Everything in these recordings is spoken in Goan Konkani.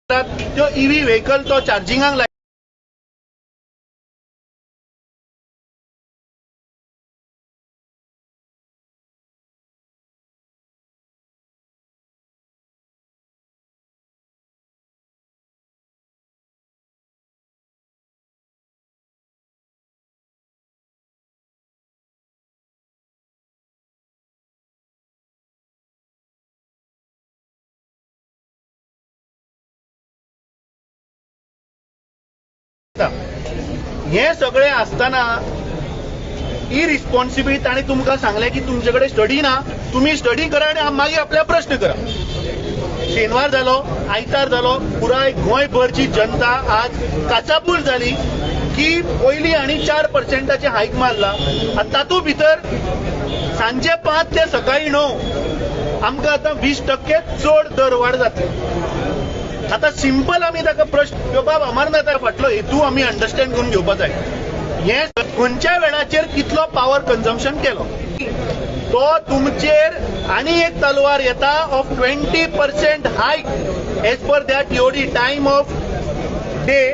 त्यो ईव्ही व्हेकल तो चार्जिंगाक लायता. हें सगळें आसतना इरिस्पॉन्सिबिलिटी ताणें तुमकां सांगलें की तुमचे कडेन स्टडी ना, तुमी स्टडी करा आनी मागीर आपल्या प्रश्न करा. शेनवार जालो, आयतार जालो, पुराय गोंयभरची जनता आज काचाबूल जाली की पयली आनी 4% हायक मारला आनी तातूंत भितर सांजे 5 ते सकाळी 9 आमकां आतां 20% चड दरवाड जातली. आतां सिंपल आमी ताका प्रश्न, बाब अमरनाथा फाटलो हेतू आमी अंडरस्टँड करून घेवपा जाय. हें खंयच्या वेळाचेर कितलो पावर कन्जम्पशन केलो तो तुमचेर आनी एक तलवार येता of 20% hike as per that TOD time of day.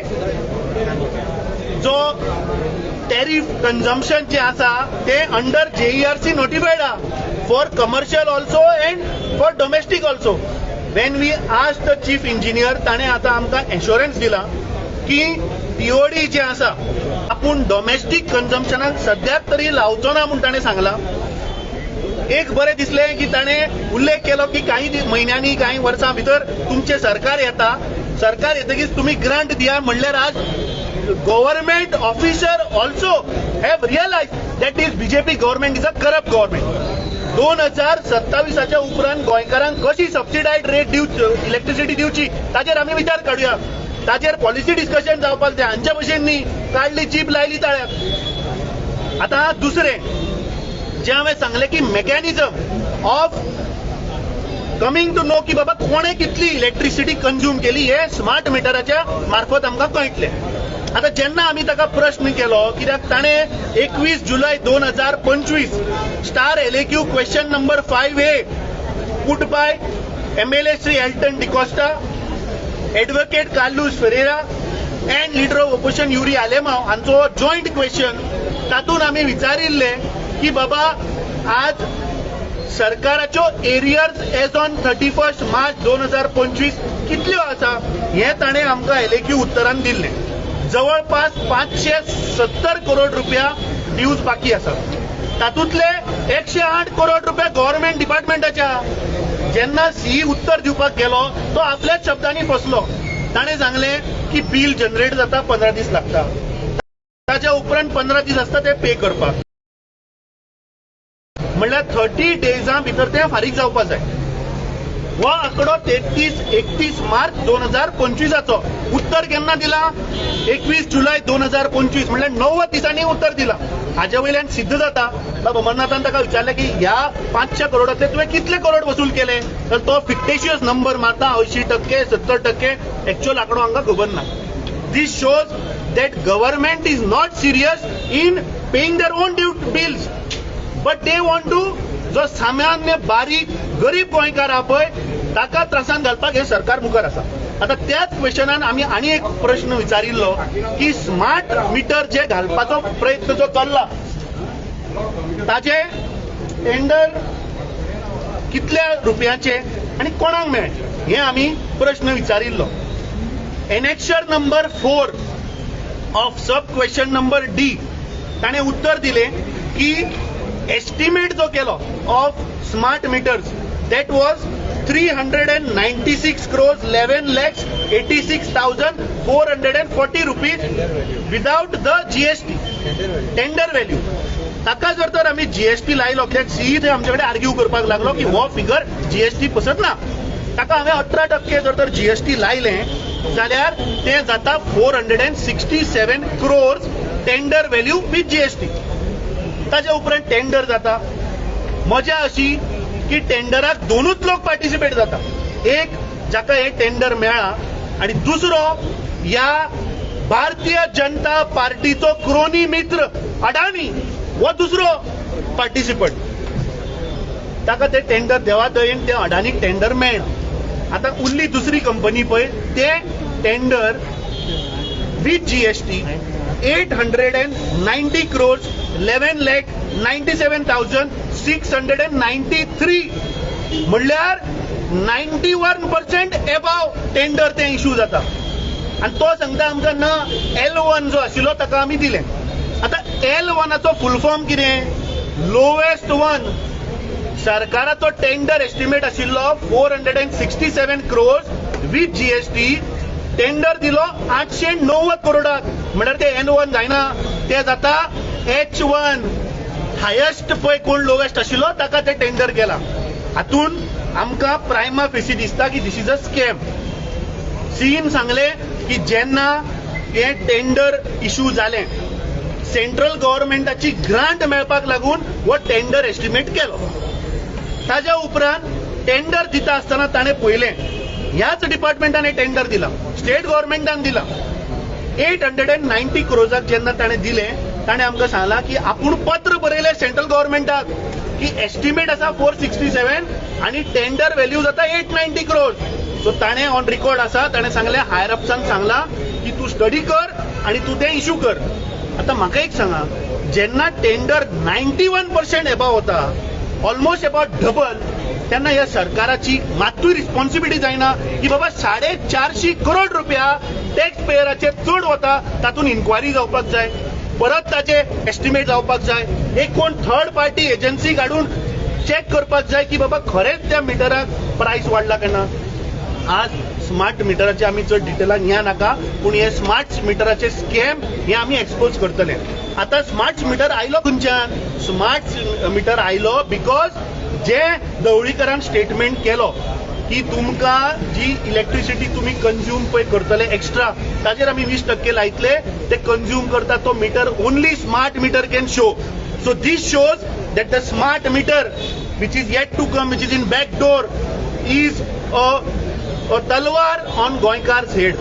जो टॅरीफ कन्जम्पशन जे आसा ते अंडर जेईआरसी नोटिफायड आहा for commercial also and for domestic also. When we ask the chief engineer ताणें आतां आमकां एश्योरन्स दिला की टीओडी जे आसा आपूण डोमेस्टीक कन्जम्पशनाक सद्याक तरी लावचो ना म्हूण ताणें सांगलां. एक बरें दिसलें की ताणें उल्लेख केलो की कांय म्हयन्यांनी कांय वर्सां भितर तुमचें सरकार येता, सरकार येतकीच तुमी ग्रांट दिया. म्हणल्यार आज government officer also have realise that is BJP government is a corrupt government. 2027 उपरांत गोंयकारांक कशी सबसिडायज रेट दिवची, इलेक्ट्रिसिटी दिवची ताचेर आमी विचार काडुया, ताचेर पॉलिसी डिस्कशन जावपाक जाय. हांचे भशेन न्ही काडली जीप लायली ताळ्याक. आतां दुसरें जें हांवें सांगलें की mechanism of coming to know की बाबा कोणें कितली इलेक्ट्रिसिटी कंज्यूम केली हें स्मार्ट मिटराच्या मार्फत आमकां कळटलें. आतां जेन्ना आमी ताका प्रश्न केलो कित्याक ताणें 21 जुलय 2025 star LAQ question number 5A put by MLA Shri Elton D'Costa, advocate Carlos Ferreira and leader of opposition Yuri Alemao हांचो जॉयंट क्वेश्चन, तातूंत आमी विचारिल्लें की बाबा आज सरकाराच्यो एरियर्स एज ऑन 31 मार्च 2025 कितल्यो आसा हें ताणें आमकां LAQ उत्तरान दिल्लें. जवळपास 570 करोड रुपया ड्यूज बाकी आसा, तातूंतले 108 करोड रुपया गव्हर्नमेंट डिपार्टमेंटाच्या. जेन्ना सीई उत्तर दिवपाक गेलो तो आपल्याच शब्दांनी फसलो. ताणें सांगलें की बिल जनरेट जाता 15 दीस लागता, ताच्या उपरांत 15 दीस आसता ते पे करपाक, म्हणल्यार 30 डेजां भितर ते फारीक जावपा जाय. हो आंकडो 31 मार्च 2025 उत्तर केन्ना दिला 21 जुलय 2025, म्हणल्यार 90 दिसांनी उत्तर दिला. हाजे वयल्यान सिद्ध जाता बाब अमरनाथान ताका विचारलें की ह्या 500 करोडांतले तुवें कितले करोड वसूल केले, तर तो फिक्टेशियस नंबर मारता 80%, 70%, एक्च्युअल आंकडो आमकां खबर ना. This shows that government is not serious in paying their own due bills, but they want to जो सामान्य बारीक गरीब गोंयकार आहा पळय ताका त्रासान घालपाक हें सरकार मुखार आसा. आतां त्याच क्वेश्चनान आमी आनी एक प्रश्न विचारिल्लो की स्मार्ट मिटर जे घालपाचो प्रयत्न जो चल्ला ताजे टेंडर कितल्या रुपयाचे आनी कोणाक मेळ्ळें हें आमी प्रश्न विचारिल्लो. Annexure number 4 of sub question number D ताणें उत्तर दिलें की एस्टिमेट जो केलो of smart meters that was 396 crores 11 lakhs 86,440 rupees without the GST tender value. ताका जर तर आमी जीएसटी लायलो कित्याक सीई थंय आमचे कडेन आर्ग्यू करपाक लागलो की हो फिगर जीएसटी पसत ना, ताका हांवें 18% जर तर जीएसटी लायलें जाल्यार तें जाता 467 crores tender value with GST. ताच्या उपरांत टेंडर जाता. मजा अशी की टेंडराक दोनूच लोक पार्टिसिपेट जाता, एक जाका हें टेंडर मेळ्ळा आनी दुसरो ह्या भारतीय जनता पार्टीचो क्रोनी मित्र अडानी हो दुसरो पार्टिसिपंट. ताका ते टेंडर देवा दयेन ते अडानीक टेंडर मेळना. आतां उरली दुसरी कंपनी पळय, ते tender with GST 890 crores 11,97,693, म्हणल्यार 91% एबाव टेंडर ते इशू जाता. आनी तो सांगता आमकां ना L1 जो आशिल्लो ताका आमी दिलें. आतां L1 full form कितें? Lowest one. सरकाराचो टेंडर एस्टिमेट आशिल्लो 467 क्रोर्स विथ GST, tender दिलो 890 करोडाक, म्हणल्यार ते N1 जायना, ते जाता H1. हायेस्ट पळय कोण लोवेस्ट आशिल्लो ताका ते टेंडर केला. हातून आमकां प्रायमा फेसी दिसता की this is a scam. सीन सांगले की जेन्ना हे टेंडर इशू जालें, सेंट्रल गव्हर्मेंटाची ग्रांट मेळपाक लागून हो टेंडर एस्टिमेट केलो. ताज्या उपरांत टेंडर दिता आसतना ताणें पळयलें ह्याच डिपार्टमेंटान टेंडर दिला, स्टेट गव्हर्मेंटान दिला. 890 क्रोर्साक जेन्ना ताणें दिलें, ताणें आमकां सांगलां की आपूण पत्र बरयलें सेंट्रल गव्हर्मेंटाक की एस्टिमेट आसा 467 आनी टेंडर व्हॅल्यू जाता 890 क्रोर्स. सो ताणें ऑन रिकॉर्ड आसा, ताणें सांगलें हायर अपसान सांगलां की तूं स्टडी कर आनी तूं तें इशू कर. आतां म्हाका एक सांगा, जेन्ना टेंडर 91% एबाव वता, ऑलमोस्ट अबाउट डबल, तेन्ना ह्या सरकाराची मात्तूय रिस्पॉन्सिबिलिटी जायना की बाबा 450 करोड रुपया टॅक्स पेयराचेर चड वता, तातूंत इन्क्वायरी जावपाक जाय, परत ताचे एस्टिमेट जावपाक जाय, एक कोण थर्ड पार्टी एजन्सी काडून चॅक करपाक जाय की बाबा खरेंच त्या मिटराक प्रायस वाडला काय ना. आज स्मार्ट मिटराचे आमी चड डिटेलान या नाका, पूण हे स्मार्ट मिटराचे स्कॅम हे आमी एक्सपोज करतले. आतां स्मार्ट मिटर आयलो खंयच्यान? स्मार्ट मिटर आयलो because जे ढवळीकरान स्टेटमेंट केलो की तुमकां जी इलेक्ट्रिसिटी तुमी कंज्यूम पळय करतले एक्स्ट्रा, ताजेर आमी 20% लायतले, ते कंज्यूम करता तो meter only smart meter can show. So this shows that the smart meter which is yet to come, which is in back door, is a तलवार ऑन गोंयकार्स हेड.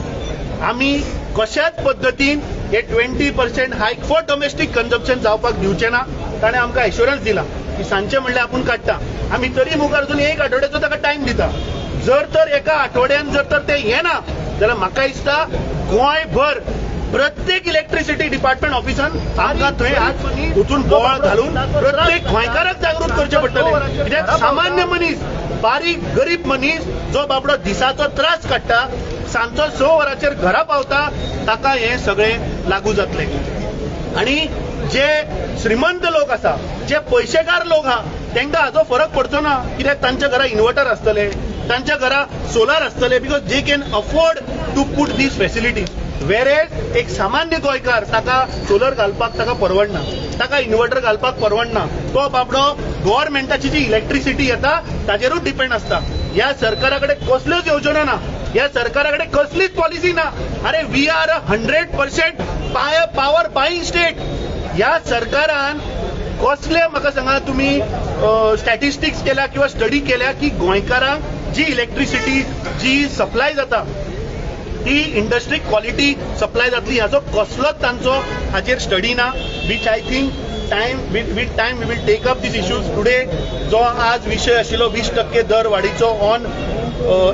आमी कशाच पद्दतीन हे 20% हायक फॉर डोमेस्टीक कन्जप्शन जावपाक दिवचे ना. ताणें आमकां एश्योरन्स दिला की सांजचे म्हणल्यार आपूण काडटा. आमी तरी मुखार अजून एक आठवड्याचो ताका टायम दिता. जर तर एका आठवड्यान जर तर ते येना जाल्यार म्हाका दिसता गोंयभर प्रत्येक इलेक्ट्रिसिटी डिपार्टमेंट ऑफिसान आमकां थंय आज वचून बोवाळ घालून प्रत्येक गोंयकाराक जागृत करचें पडटलें. कित्याक सामान्य मनीस, बारीक गरीब मनीस जो बाबडो दिसाचो त्रास काडटा, सांजचो 6 वरांचेर घरा पावता, ताका हें सगळें लागू जातलें. आनी जे श्रीमंत लोक आसा, जे पयशेकार लोक आहा, तांकां हाजो फरक पडचो ना, कित्याक तांच्या घरा इन्वर्टर आसतले, तांच्या घरा सोलार आसतले, because they can afford to put these facilities. Whereas एक सामान्य गोंयकार ताका सोलर घालपाक ताका परवडना, ताका इन्वर्टर घालपाक परवडना, तो बाबडो गव्हर्मेंटाची जी इलेक्ट्रिसिटी येता ताजेरूच डिपेंड आसता. ह्या सरकारा कडेन कसल्योच येवजण्यो ना, ह्या सरकारा कडेन कसलीच पॉलिसी ना. अरे we are 100% power buying state. ह्या सरकारान कसले म्हाका सांगा तुमी स्टॅटिस्टिक्स केल्या किंवा स्टडी केल्या की गोंयकारांक जी इलेक्ट्रिसिटी जी सप्लाय जाता ती इंडस्ट्री क्वॉलिटी सप्लाय जातली हाचो कसलोच तांचो हाचेर स्टडी ना. Which I think time with time we will take up these issues. Today जो आज विशय आशिल्लो 20% दर वाडीचो ऑन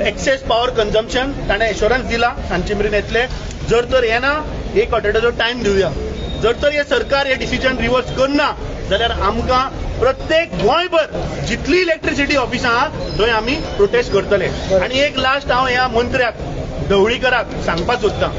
एक्सेस पावर कन्जम्पशन, ताणें एश्योरन्स दिला सांजचे मेरेन येतले. जर तर येना एक आठवड्याचो टायम दिवया. जर तर हे सरकार हे डिसिजन रिवर्स करना जाल्यार आमकां प्रत्येक गोंयभर जितली इलेक्ट्रिसिटी ऑफिसां आहा थंय आमी प्रोटेस्ट करतले. आनी एक लास्ट हांव ह्या मंत्र्याक ढवळीकराक सांगपाक सोदतां,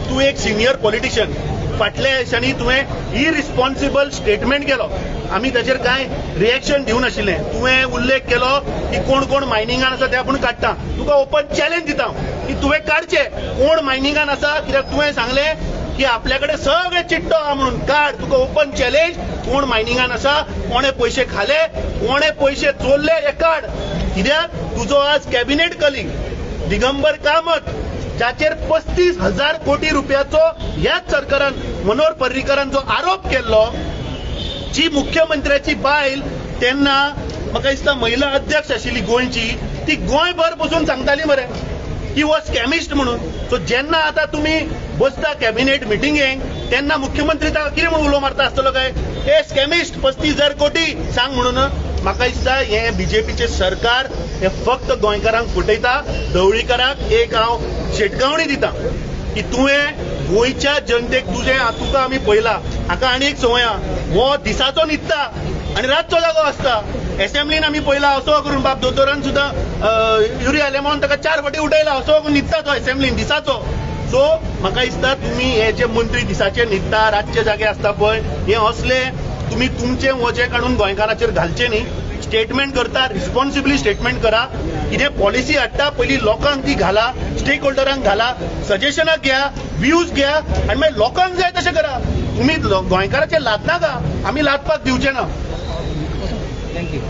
तूं एक सिनियर पॉलिटिशियन, फाटल्या दिसांनी तुवें इरिस्पॉन्सिबल स्टेटमेंट केलो, आमी ताचेर कांय रिएक्शन दिवनाशिल्लें. तुवें उल्लेख केलो की कोण कोण मायनिंगान आसा ते आपूण काडटा. तुका ओपन चॅलेंज दिता की तुवें काडचें कोण मायनिंगान आसा, कित्याक तुवें सांगलें की आपल्या कडेन सगळे चिट्टो आहा म्हणून. काड, तुका ओपन चॅलेंज, कोण मायनिंगान आसा, कोणे पयशे खाले, कोणे पयशे चोरले हे काड. कित्याक तुजो आज कॅबिनेट कलीग दिगंबर कामत जाचेर 35,000 कोटी रुपयाचो ह्याच सरकारान मनोहर पर्रीकरान जो आरोप केल्लो, जी मुख्यमंत्र्याची बायल तेन्ना म्हाका दिसता महिला अध्यक्ष आशिल्ली गोंयची, ती गोंयभर बसून सांगताली मरे की हो स्कॅमिस्ट म्हणून. सो जेन्ना आतां तुमी बसता कॅबिनेट मिटिंगेक तेन्ना मुख्यमंत्री ताका कितें म्हणून उलो मारता आसतलो काय, हे स्कॅमिस्ट 35,000 कोटी सांग म्हणून. म्हाका दिसता हें बीजेपीचें सरकार हे फक्त गोंयकारांक फटयता. ढवळीकाराक एक हांव शिटकावणी दिता की तुवें गोंयच्या जनतेक तुजें तुका आमी पळयला. हाका आनी एक संवय आहा, हो दिसाचो न्हिदता आनी रातचो जागो आसता. एसेंब्लीन आमी पळयला असो करून बाब दोतोरान सुद्दां युरी आलेमावन ताका 4 फावटी उठयला, असो करून न्हिदता तो एसेंब्लीन दिसाचो. सो म्हाका दिसता तुमी हे जे मंत्री दिसाचे न्हिदता रातचे जागे आसता पळय, हे असले तुमी तुमचें वजें काडून गोंयकाराचेर घालचें न्ही. स्टेटमेंट करता, रिस्पॉन्सिबली स्टेटमेंट करा. कितें पॉलिसी हाडटा पयलीं लोकांक ती घाला, स्टेक होल्डरांक घाला, सजेशनां घ्या, व्यूज घ्या आनी मागीर लोकांक जाय तशें करा. तुमी गोंयकाराचेर लादनाका, आमी लादपाक दिवचे ना. Thank you.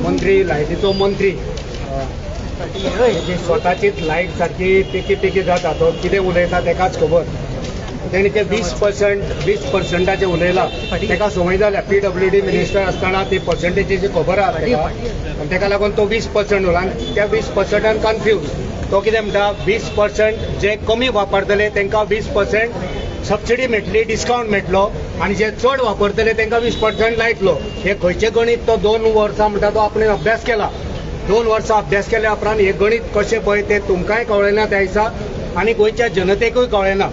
मंत्री लायटीचो मंत्री स्वताचीच लायट सारकी पिकी पिकी जाता, तो कितें उलयता तेकाच खबर. तेणी ते 20% उलयला, तेका संवय जाल्या. PWD minister आसतना ती पर्संटेजीची खबर आहा तेका, आनी तेका लागून तो 20% उरला आनी त्या 20%न कन्फ्यूज. तो कितें म्हणटा, 20% जे कमी वापरतले तेंकां 20% सबसिडी मेळटली, डिस्कावंट मेळटलो, आनी जे चड वापरतले तेंकां 20% लायतलो. हे खंयचें गणीत तो 2 वर्सां म्हणटा तो आपणें अभ्यास केला. 2 वर्सां अभ्यास केल्या उपरांत हें गणीत कशें पळय तें तुमकांय कळ्ळें ना त्या दिसा आनी गोंयच्या जनतेकूय कळ्ळें ना.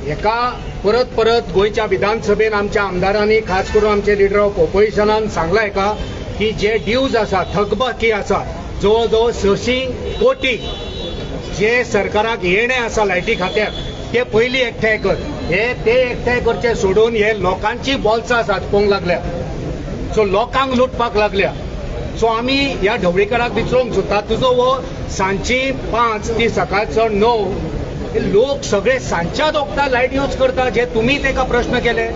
हेका परत परत गोंयच्या विधानसभेन आमच्या आमदारांनी, खास करून आमचे लिडर ऑफ ऑपोजिशनान सांगलां हेका की जे ड्यूज आसा, थकबाकी आसा, जवळ जवळ 600 कोटी जे सरकाराक येणें आसा लायटी खात्याक ते पयलीं एकठांय कर. हे ते एकठांय करचे सोडून हे लोकांची बोल्सां साचपोवंक लागल्या, सो लोकांक लुटपाक लागल्या. सो आमी ह्या ढवळीकाराक विचारूंक सोदता, तुजो हो सांजची 5 ती सकाळचो 9 लोक सगळे सांजच्या वखदां लायट यूज करता. जे तुमी तेका प्रश्न केले,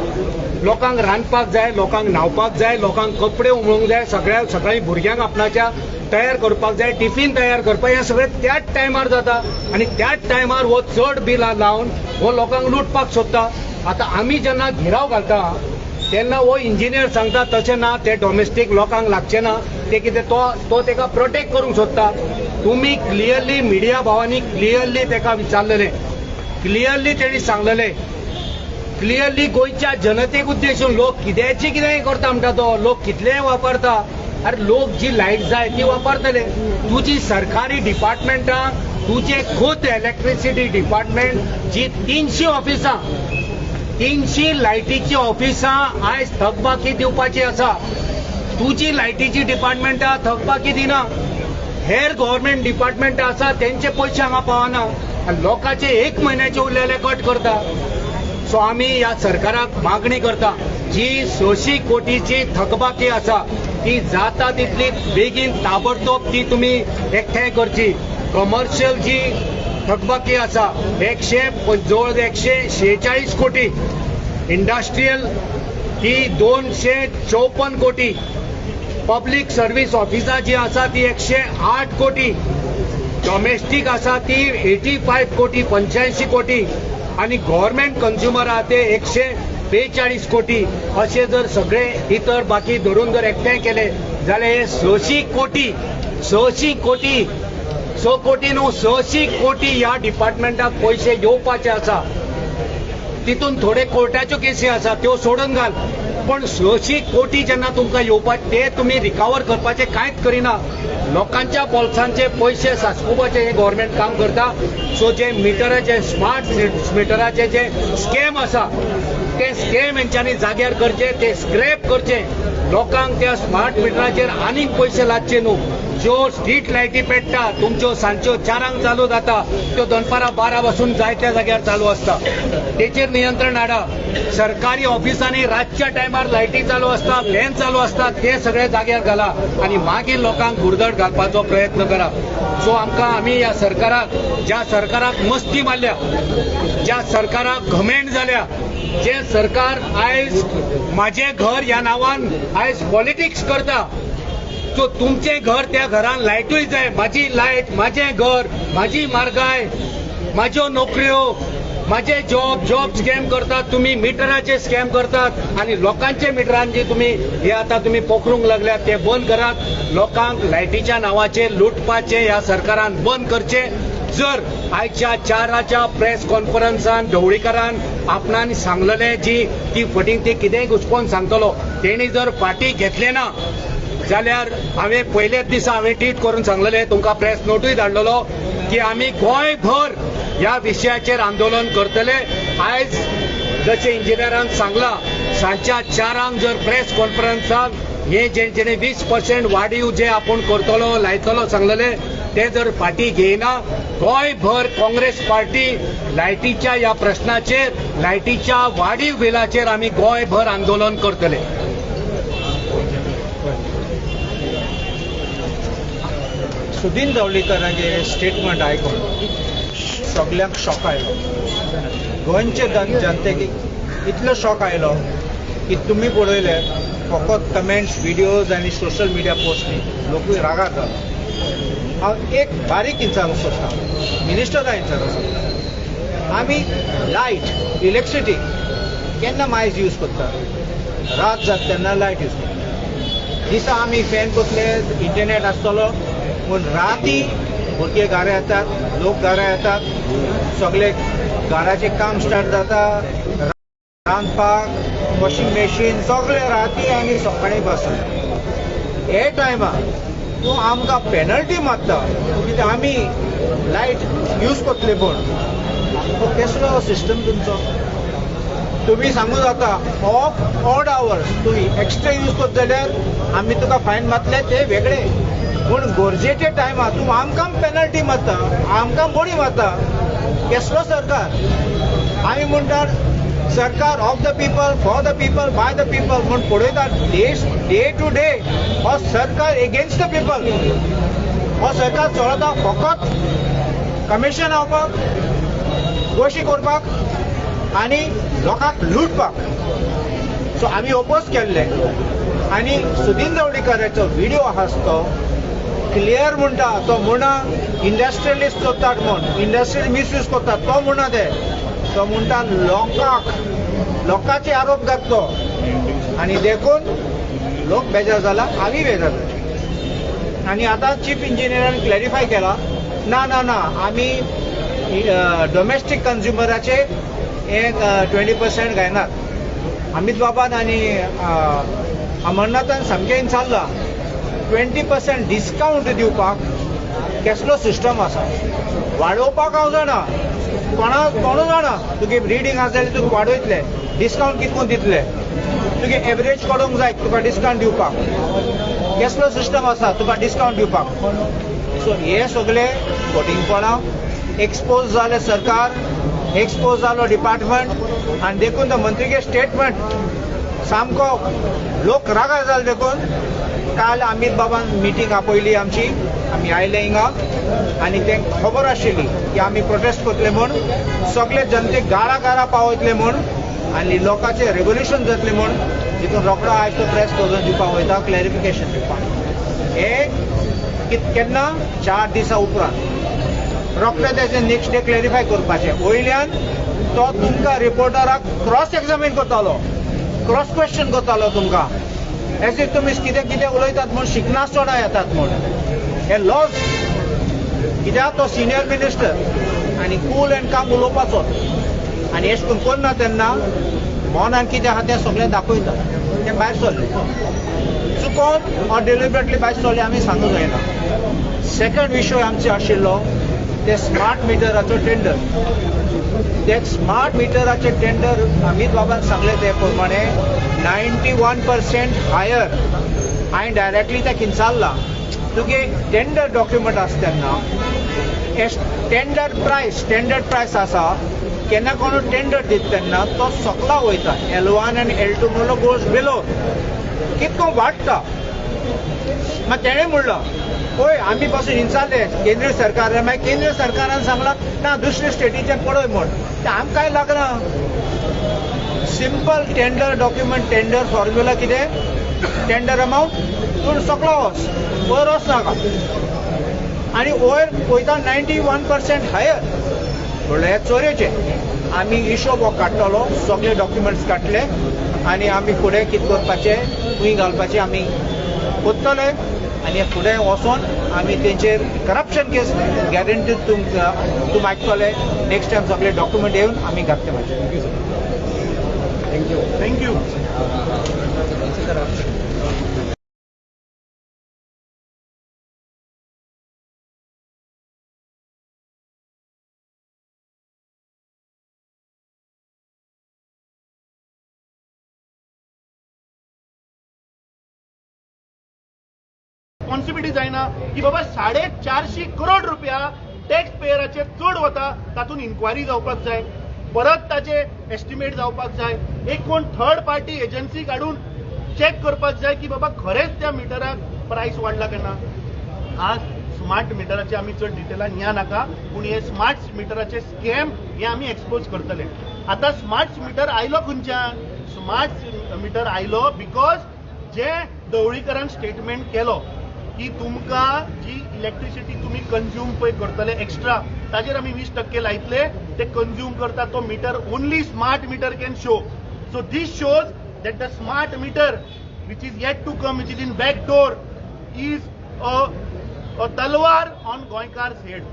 लोकांक रांदपाक जाय, लोकांक न्हांवपाक जाय, लोकांक कपडे उमळूंक जाय, सगळ्या सकाळी भुरग्यांक आपणाच्या तयार करपाक जाय, टिफीन तयार करपाक, हें सगळें त्याच टायमार जाता आनी त्याच टायमार हो चड बिलां लावन हो लोकांक लुटपाक सोदता. आतां आमी जेन्ना घेराव घालता तेन्ना हो इंजिनियर सांगता तशें ना, ते डॉमेस्टीक लोकांक लागचें ना, ते कितें तो तेका प्रोटेक्ट करूंक सोदता. तुमी क्लियरली मिडिया भावांनी क्लियरली तेका विचारलेलें, क्लियरली तेणी सांगलेलें, क्लियरली गोंयच्या जनतेक उद्देशून लोक कित्याची कितेंय करता म्हणटा तो, लोक कितलेय वापरता. अरे लोक जी लायट जाय ती वापरतले. तुजी सरकारी डिपार्टमेंटां, तुजे खुद इलेक्ट्रिसिटी डिपार्टमेंट जी 300 ऑफिसां, 300 लायटीची ऑफिसां आयज थकबाकी दिवपाची आसा. तुजी लायटीची डिपार्टमेंटां थकबाकी दिना, हेर गव्हर्मेंट डिपार्टमेंटां आसा तेंचे पयशे हांगा पावना आनी लोकांचे 1 म्हयन्याचे उरलेले कट करता. सो आमी ह्या सरकाराक मागणी करता, जी 600 कोटीची थकबाकी आसा ती जाता तितली बेगीन ताबडतोब ती तुमी एकठांय करची. कमर्शियल जी थकबाकी आसा 100 जवळ 146 कोटी, इंडस्ट्रियल ती 254 कोटी, पब्लीक सर्वीस ऑफिसां जी आसा ती 108 कोटी, डॉमेस्टीक आसा ती 85 कोटी, 85 कोटी आनी गव्हर्मेंट कंज्युमर आहा ते 142 कोटी. अशे जर सगळे इतर बाकी धरून जर एकठांय केले जाल्यार हे 600 कोटी, 600 कोटी, 6 कोटी न्हू 600 कोटी ह्या डिपार्टमेंटाक पयशे येवपाचे आसा. तितून थोडे कोर्टाच्यो केसी आसा त्यो सोडून घाल, पण 600 कोटी जेन्ना तुमकां येवपाचे ते तुमी रिकवर करपाचे कांयच करिना. लोकांच्या बोल्सांचे पयशे सासपुपाचें हें गव्हर्मेंट काम करता. सो जे मिटराचे स्मार्ट मिटराचे जे स्कॅम आसा ते स्कॅम हेंच्यांनी जाग्यार करचे, ते स्क्रॅप करचे. लोकांक त्या स्मार्ट मिटराचेर आनीक पयशे लागचे न्हू. ज्यो स्ट्रीट लायटी पेट्टा तुमच्यो सांजच्यो 4 चालू जाता त्यो दनपारां 12 पासून जायत्या जाग्यार चालू आसता, तेचेर नियंत्रण हाडा. सरकारी ऑफिसांनी रातच्या टायमार लायटी चालू आसता, फॅन चालू आसता, ते सगळे जाग्यार घाला आनी मागीर लोकांक गुरदड घालपाचो प्रयत्न करा. सो आमकां आमी ह्या सरकाराक, ज्या सरकाराक मस्ती मारल्या, ज्या सरकाराक घमेंड जाल्या, जे सरकार आयज माझे घर ह्या नांवान आयज पॉलिटिक्स करता, सो तुमचें घर त्या घरान लायटूय जाय. म्हाजी लायट, म्हाजें घर, म्हाजी म्हारगाय, म्हाज्यो नोकऱ्यो, म्हाजे जॉब, जॉब स्कॅम करतात तुमी, मिटराचे स्कॅम करतात आनी लोकांचे मिटरान जे तुमी हे आतां तुमी पोखरूंक लागल्यात ते बंद करात. लोकांक लायटीच्या नांवाचेर लुटपाचें ह्या सरकारान बंद करचें. जर आयच्या 4च्या प्रेस कॉन्फरन्सान ढवळीकारान आपणान सांगलेले जी ती फटींग ती कितेंय घुसपोवन सांगतलो, तेणी जर फाटी घेतले ना जाल्यार हांवें पयलेच दिसा हांवें ट्वीट करून सांगलेले, तुमकां प्रेस नोटूय धाडलेलो की आमी गोंयभर ह्या विशयाचेर आंदोलन करतले. आयज जशें इंजिनियरान सांगलां सांजच्या 4 जर प्रेस कॉन्फरन्साक हे जे जेणे 20% वाडीव जे आपूण करतलो लायतलो सांगलेले ते जर फाटी घेयना, गोंयभर काँग्रेस पार्टी लायटीच्या ह्या प्रश्नाचेर, लायटीच्या वाडीव बिलाचेर आमी गोंयभर आंदोलन करतले. सुदीन ढवळीकराचे स्टेटमेंट आयकून सगल्यांक शॉक आयलो. गोंयचे जनतेक इतलो शॉक आयलो की तुमी पळयले फकत कमेंट्स, व्हिडियोज आनी सोशल मिडिया पोस्टनी लोकूय रागार जालो. हांव एक बारीक विचारूंक सोदता, मिनिस्टराक विचारूंक सोदता, आमी लायट इलेक्ट्रिसिटी केन्ना मायज यूज करता? रात जाता तेन्ना लायट यूज करता. दिसा आमी फॅन बसले, इंटरनेट आसतलो, पूण राती भुरगे घरा येतात, लोक घरा येतात, सगळे घराचें काम स्टार्ट जाता, रांदपाक, वॉशिंग मशीन सगळे राती आनी सकाळीं बसून. हे टायमार तूं आमकां पेनल्टी मारता कित्याक आमी लायट यूज करतले पूण तो कसलो सिस्टम तुमचो? तुमी सांगू जाता ऑफ ऑड आवर्स तूं एक्स्ट्रा यूज करत जाल्यार आमी तुका फायन मारतले, ते वेगळे, पूण गरजेच्या टायमार तूं आमकां पेनल्टी मारता, आमकां बोडी मारता. कसलो सरकार? आमी म्हणटात सरकार of the people, for the people, by the people, म्हूण पळयतात डे टू डे हो सरकार एगेन्स्ट the people. हो सरकार चलता फकत कमिशन हावपाक, गोशी करपाक आनी लोकांक लुटपाक. सो आमी ओपोज केल्ले आनी सुदीन ढवळीकराचो व्हिडियो आसा तो क्लियर म्हणटा, तो म्हणा इंडस्ट्रियलिस्ट करतात म्हूण, इंडस्ट्रियल मिसयूज करतात तो म्हणा, ते तो म्हणटा लोकांक, लोकांचे आरोप घातलो आनी देखून लोक बेजार जाला, आमी बेजार जाले. आनी आतां चीफ इंजिनियरान क्लॅरिफाय केला, ना ना ना, आमी डोमेस्टीक कंज्युमराचे एक 20% घायनात. अमित बाबान आनी अमरनाथान सामकें विचारलां 20% डिस्कावंट दिवपाक कसलो सिस्टम आसा? वाडोवपाक हांव जाणा, कोणू जाणा, तुगे रिडींग आसा जाल्यार तुका वाडयतले, डिस्कावंट कितको दितले, तुगे एवरेज काडूंक जाय तुका डिस्कावंट दिवपाक, कसलो सिस्टम आसा तुका डिस्कावंट दिवपाक? सो हे सगळे फटींगपणां एक्सपोज जाले सरकार, एक्सपोज जालो डिपार्टमेंट, आनी देखून तो मंत्रीगे स्टेटमेंट सामको लोक रागार जाले. देखून काल अमित बाबान मिटींग आपयली आमची, आमी आयले हिंगा आनी तांकां खबर आशिल्ली की आमी प्रोटेस्ट करतले म्हूण, सगळे जनतेक गारा गारा पावयतले म्हूण आनी लोकांचें रेवोल्युशन जातलें म्हूण. तितून रोखडो आयज तो प्रेस करून दिवपाक वयता, क्लॅरिफिकेशन दिवपाक. हे केन्ना 4 दिसां उपरांत रोखडें तेजें नेक्स्ट डे क्लॅरिफाय करपाचें. वयल्यान तो तुमकां रिपोर्टराक क्रॉस एग्जामीन करतालो, क्रॉस क्वेश्चन करतालो तुमकां, एज if तुमी कितें कितें उलयतात म्हूण, शिकनासतना येतात म्हूण. हे लॉज कित्याक तो सिनियर मिनिस्टर आनी कूल एंड काम उलोवपाचो, आनी अशें करून करना तेन्ना मनान कितें आहा तें सगळें दाखयता, तें भायर सरलें चुकोन ऑर डिलिबरेटली भायर सरलें आमी सांगूंक जायना. सेकंड विशय आमचो आशिल्लो ते स्मार्ट मिटराचो टेंडर. ते स्मार्ट मिटराचे टेंडर अमित बाबान सांगलें ते प्रमाणे 91% हायर. हांवें डायरेक्टली ते किंचारलां, तुगे टेंडर डॉक्युमेंट आसा तेन्ना टेंडर प्रायस, टेंडर प्रायस आसा केन्ना कोण टेंडर दिता तेन्ना तो सकला वयता, L1 आनी L2 म्हणलो गोज बिलो, कितको वाडटा. मागीर तेणें म्हणलां पळय आमी पासून विचारलें केंद्रीय सरकारान, मागीर केंद्रीय सरकारान सांगलां ना दुसऱ्या स्टेटीचें पळय म्हूण, तें आमकांय लागना. Simple tender document, tender formula कितें, टेंडर अमावंट तूं सकलो वच, वयर वच नाका, आनी वयर वयता 91% हायर. म्हणल्यार हे चोरयेचें आमी हिशोब हो काडटलो, सगळे डॉक्युमेंट्स काडटले आनी आमी फुडें कितें करपाचें, खंय घालपाचें आमी करतले आनी फुडें वचोन आमी तेंचेर करप्शन केस गॅरंटी तुम आयकतले. नेक्स्ट टायम सगळे डॉक्युमेंट येवन आमी घातले मातशे. Thank you. Thank you. Responsibility जायना की बाबा 450 करोड रुपया टॅक्स पेयराचेर चड वता, तातूंत इन्क्वायरी जावपाक जाय, परत ताचे एस्टिमेट जावपाक जाय, एक कोण थर्ड पार्टी एजन्सी काडून चॅक करपाक जाय की बाबा खरेंच त्या मिटराक प्रायस वाडला काय ना. आज स्मार्ट मिटराचे आमी चड डिटेलान या नाका, पूण हे स्मार्ट मिटराचे स्कॅम हे आमी एक्सपोज करतले. आतां स्मार्ट मिटर आयलो खंयच्यान? स्मार्ट मिटर आयलो because जे ढवळीकरान स्टेटमेंट केलो की तुमकां जी इलेक्ट्रिसिटी तुमी कंज्यूम पळय करतले एक्स्ट्रा ताजेर आमी 20% लायतले, ते कंज्यूम करता तो meter only smart meter can show. So this shows that the smart meter which is yet to come, which is in back door, is a तलवार ऑन गोंयकार्स हेड.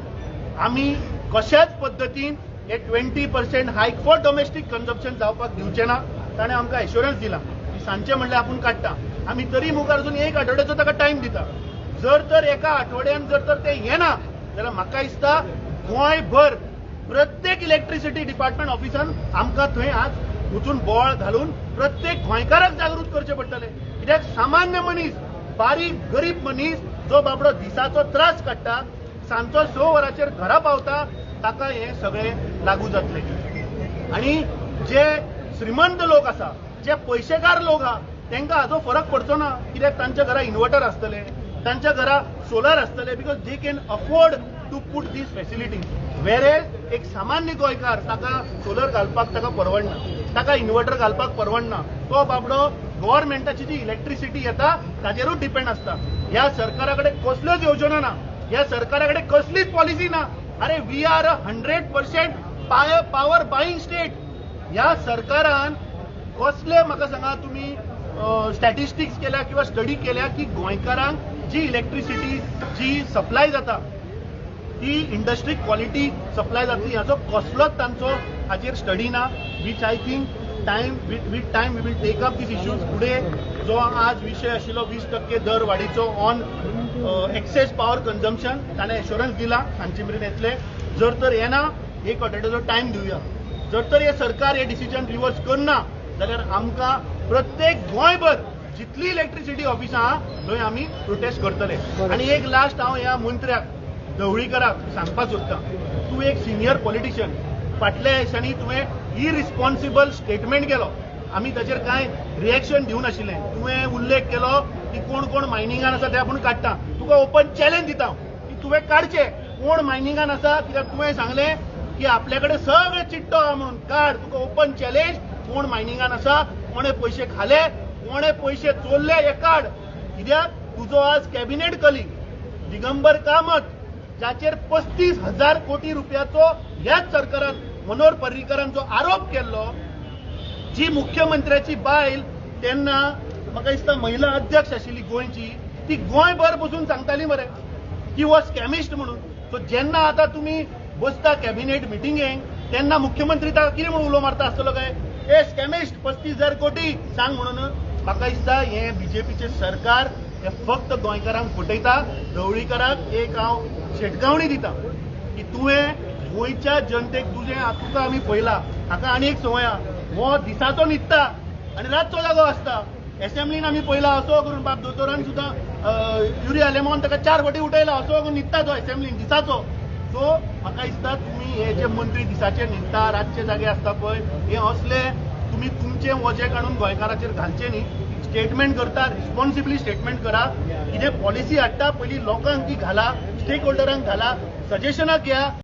आमी कशाच पद्दतीन हे 20% हायक फॉर डोमेस्टीक कन्जप्शन जावपाक दिवचे ना. ताणें आमकां एश्योरन्स दिला की सांजचे म्हणल्यार आपूण काडटा. आमी तरी मुखार अजून एक आठवड्याचो ताका टायम दिता. जर तर एका आठवड्यान जर तर ते येना जाल्यार म्हाका दिसता गोंयभर प्रत्येक इलेक्ट्रिसिटी डिपार्टमेंट ऑफिसान आमकां थंय आज वचून बोवाळ घालून प्रत्येक गोंयकाराक जागृत करचें पडटलें. कित्याक सामान्य मनीस, बारीक गरीब मनीस जो बाबडो दिसाचो त्रास काडटा, सांजचो 6 वरांचेर घरा पावता, ताका हें सगळें लागू जातलें. आनी जे श्रीमंत लोक आसा, जे पयशेकार लोक आहा, तांकां हाजो फरक पडचो ना, कित्याक तांच्या घरा इन्वर्टर आसतले, तांच्या घरा सोलर आसतले, because they can afford to put these facilities. Whereas एक सामान्य गोंयकार ताका सोलर घालपाक ताका परवडना, ताका इन्वर्टर घालपाक परवडना, तो बाबडो गव्हर्मेंटाची जी इलेक्ट्रिसिटी येता ताजेरूच डिपेंड आसता. ह्या सरकारा कडेन कसल्योच योजना ना, ह्या सरकारा कडेन कसलीच पॉलिसी ना. अरे we are 100% power buying state. ह्या सरकारान कसले म्हाका सांगा तुमी स्टॅटिस्टिक्स केल्या किंवा स्टडी केल्या की गोंयकारांक जी इलेक्ट्रिसिटी जी सप्लाय जाता ती इंडस्ट्री क्वॉलिटी सप्लाय जातली हाचो कसलोच तांचो हाचेर स्टडी ना. Which I think time with time we will take up these issues. फुडें जो आज विशय आशिल्लो 20% दर वाडीचो ऑन एक्सेस पावर कन्जम्पशन, ताणें एश्योरन्स दिला सांजचे मेरेन येतले. जर तर येना एक आठवड्याचो टायम दिवया. जर तर हे सरकार हे डिसिजन रिवर्स करना जाल्यार आमकां प्रत्येक गोंयभर जितली इलेक्ट्रिसिटी ऑफिसां आहा थंय आमी प्रोटेस्ट करतले. आनी एक लास्ट हांव ह्या मंत्र्याक ढवळीकराक सांगपाक सोदता, तूं एक सिनियर पॉलिटिशियन, फाटल्या दिसांनी तुवें इरिस्पॉन्सिबल स्टेटमेंट केलो, आमी ताचेर कांय रिएक्शन दिवनाशिल्लें. तुवें उल्लेख केलो की कोण कोण मायनिंगान आसा ते आपूण काडटा. तुका ओपन चॅलेंज दिता की तुवें काडचें कोण मायनिंगान आसा, कित्याक तुवें सांगलें की आपल्या कडेन सगळें चिट्टो आहा म्हणून. काड, तुका ओपन चॅलेंज, कोण मायनिंगान आसा, कोणे पयशे खाले, कोणे पयशे चोरले हे काड. कित्याक तुजो आज कॅबिनेट कलीग दिगंबर कामत जाचेर 35,000 कोटी रुपयाचो ह्याच सरकारान मनोहर पर्रीकरान जो आरोप केल्लो, जी मुख्यमंत्र्याची बायल तेन्ना म्हाका दिसता महिला अध्यक्ष आशिल्ली गोंयची, ती गोंयभर बसून सांगताली मरे की हो स्कॅमिस्ट म्हणून. सो जेन्ना आतां तुमी बसता कॅबिनेट मिटिंगेक तेन्ना मुख्यमंत्री ताका कितें म्हणून उलो मारता आसतलो काय, ए स्कॅमिस्ट 35,000 कोटी सांग म्हणून. म्हाका दिसता हें बीजेपीचें सरकार हे फक्त गोंयकारांक फटयता. ढवळीकराक एक हांव शिटकावणी दिता की तुवें गोंयच्या जनतेक तुजें तुका आमी पळयला, हाका आनी एक संवय आहा, हो दिसाचो न्हिदता आनी रातचो जागो आसता. एसेंब्लीन आमी पळयला असो करून बाब दोतोरान सुद्दां युरी आलेमावान ताका 4 फावटी उठयला, असो करून न्हिदता तो एसेंब्लीन दिसाचो. सो म्हाका दिसता तुमी हे जे मंत्री दिसाचे न्हिदता रातचे जागे आसता पळय, हे असले तुमी तुमचें वजें काडून गोंयकाराचेर घालचें न्ही. स्टेटमेंट करता, रिस्पॉन्सिबली स्टेटमेंट करा. कितें पॉलिसी हाडटा पयलीं लोकांक ती घाला, स्टेक होल्डरांक घाला, सजेशनां घेया.